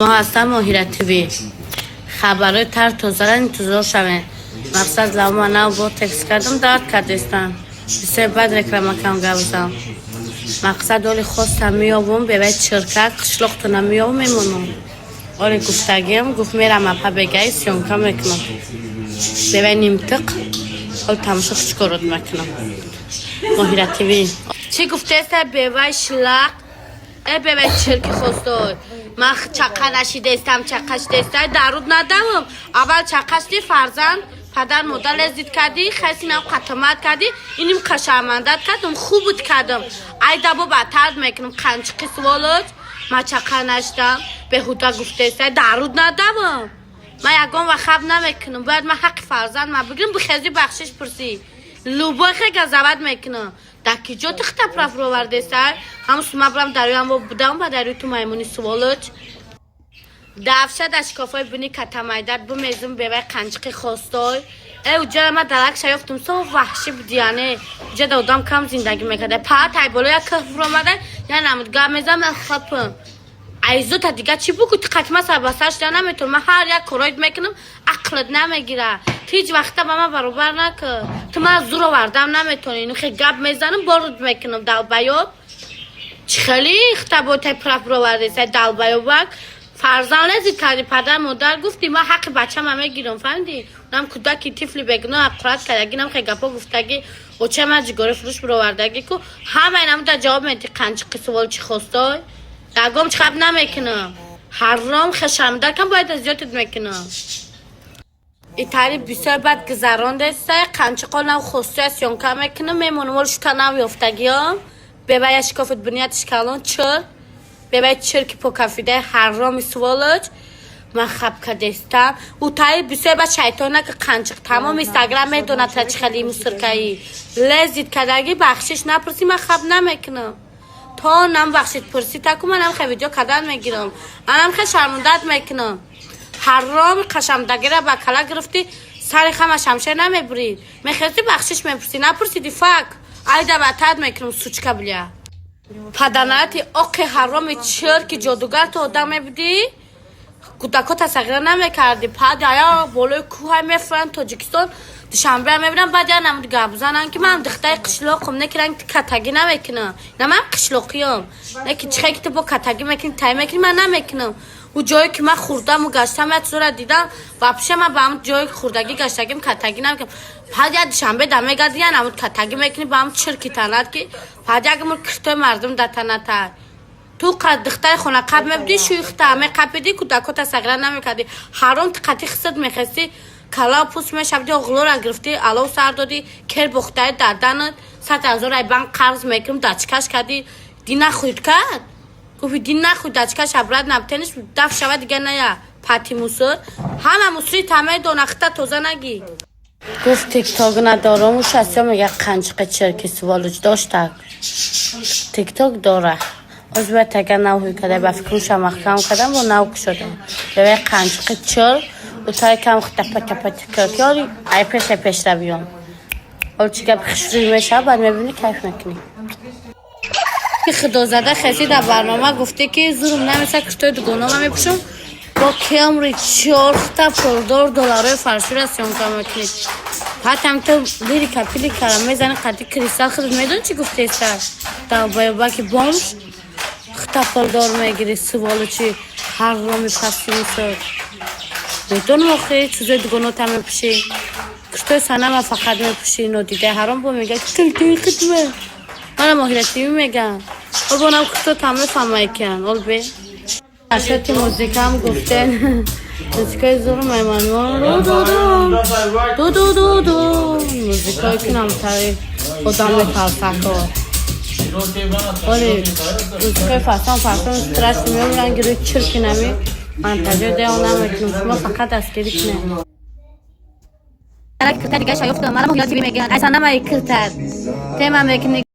Мо ҳастам Моҳира ТВ. Хабарҳои тар тозара интизор шавед. Мақсад лавма нав бо текст кардам, даъват кардестам. Бисёр бад реклама кам гап зам. Мақсад оли хостам меёбум, бевай чирка қишлоқтона меёбум, мемонам. Оли гуфтагиам гуфт, мерам апа бегаи съёмка мекунам. Бевай нимтиқ ҳол тамошо чикорот мекунам. Моҳира ТВ. Чӣ гуфтеста, бевай шлақ? Э, бевай чирки хостой. Ман чақа нашидестам, чақа шидеста, даруд надавам. Аввал чақа шиди, фарзанд, падар модар лезид кардӣ, хасинам қатамат кардӣ, иним қашармандат кардам, хубут кардам. Айда бо батард мекунам, қанчиқи сволочь. Ман чақа нашидам, беҳуда гуфтеста, даруд надавам. Ман ягон вақт хаб намекунам. Бояд ман ҳаққи фарзанд ман бигирам, бихези, бахшиш пурсӣ. Любой хе газават мекунам. Дар ки ҷо тихта прав ровардеса? Ҳамун сума брам дарёам будам, ба дарёи ту маймуни сволочь. Давша дар шикофҳои буни катамайдат бумезум, бевай қанчиқи хостой. Э, уҷара ма дарак шаёфтум, со ваҳшӣ буди, яъне уҷа да одам кам зиндагӣ мекарда. Паа тай боло як кӯҳ фуромада, я намуд гап мезам, ман хапам. Айзота дига чӣ бугӯ, ту қатима сарбасар шуда наметавон. Ман ҳар як короид мекунам, ақлат намегира. Ту ҳеҷ вақта ба ман баробар накун. Ту ман зур овардам наметавонӣ. Хе гап мезанам, боруд мекунам, долбоёб. Чӣ хеле хитаботай прав бировардеса, долбоёбак. Фарзанд лезид кардӣ, падар модар гуфтӣ, ман ҳаққи бачама мегирам, фаҳмидӣ? Нам кӯдаки тифли бегуноҳ аққурат кардагӣ, нам хе гапҳо гуфтагӣ, оча ман ҷигори фурӯш бировардагӣ ку, ҳамаи намуда ҷавоб медиҳӣ, қанчиқи сволочь и хостой. Ягом чӣ хаб намекунам. Ҳаром хешамда кам бояд азётат мекунам. Итари бисёр бад гузарондеста, қанчиқо нав хостоя съёмка мекунам, мемонам, оли шука нав ёфтагиём. Бевая шикофит бунятиш калон чир. Бевай чирки покафидаи ҳароми сволочь. Ман хаб кардестам. Ӯ таи бисёр ба шайтона ки қанчиқ тамом Инстаграм медонад та чӣ хели мусоркаи. Лезид кардагӣ, бахшиш напурсӣ, ман хаб намекунам. То нам бахшид пурсӣ таку, манам хе видео кардан мегирам. Манам хе шармандат мекунам. Ҳароми қашамдагира ба кала гирифтӣ, сари хама шамшер намебурид. Мехести, бахшиш мепурсӣ, напурсиди, фак. Айда батад мекунам, сучка, бля. Паданати оқи ҳароми чирки ҷодугар, ту одам мебудӣ, кӯдакота сағира намекардӣ. Пад ая болои кӯҳай мефуранд Тоҷикистон, Душанбеа мебинам, баъд я намуд гап занам, ки ман духтари қишлоқам, не ки ранг катагӣ намекунам. На, ман қишлоқиём. Не ки чихе ки ту бо катагӣ мекунӣ, тай мекунӣ, ман намекунам. Ӯ ҷое ки ман хурдаму гаштам, як чизора дидам, вообще ман ба ҳамн ҷое хурдагӣ гаштагим катагӣ намекунам. Пад я Душанбе да мегарди, я намуд катагӣ мекунӣ, ба ҳам чирки танат, ки пад як умр киртои мардум да танатай. Ту духтари хонақаб мебудӣ, шӯи меқапидӣ, кӯдакота сағира намекардӣ. Ҳаром, ту қатӣ хисат мехестӣ, калав пӯст мешавдӣ, оғлора гирифтӣ, алов сар додӣ, кер бухтаи дарданат, 100 000 ай банк қарз мекунам, дачкаш кардӣ, дина худ кард. Гуфти дин нахуд, дачкаш абрат набтениш даф шава, дига ная пати мусор. Ҳама мусори тамаи донахта тоза нагӣ. Гуфт, тикток надорам, шасё мега, қанчиқи чирки сволочь доштак. Тикток дора. Оз бояд тага нав ҳуй када, ба фикрумша маҳкам кардам, бо нав кушодам. Бевай қанчиқи чир, утаи кам тапа тапа тикёри ай пеша пешравиём. Ҳол чӣ гап хушрӯй мешава, баъд мебинӣ, кайф мекунӣ. Худозада хеси дар барнома гуфтӣ, ки зурм намеса, киштои дугонома мепӯшам, бо кемри чорта пулдор долларҳои фаршира съёмка мекунӣ. Патам ту лирика пиликара мезани қати кристалл, худат медонӣ чӣ гуфтеста? Долбоёбаки бомж, хта пулдор мегири, сволочь и ҳароми пасти мусор. Медонам охи чизои дугонота мепӯшӣ. Киштои санама фақат мепӯшӣ, нодидаи ҳаром, бо мега килтии хидме. Мана моҳиративӣ мегам. Ол бонам кишто там мефаҳмай киян. Ол бе. Ашоти музикам гуфтен. Музикаи зур меман. Ду ду ду ду. Музикаи ки намтари одам метарсако. Оли музикаи фасон фасон страшно меомран гирӯи чирки нами. Ман таҷо део намекунам. Шумо фақат дастгирӣ кунед. Кирта дига шаёфтам. Мара моҳиративӣ мегӯянд. Айсанамаи киртар. Тема мекунӣ.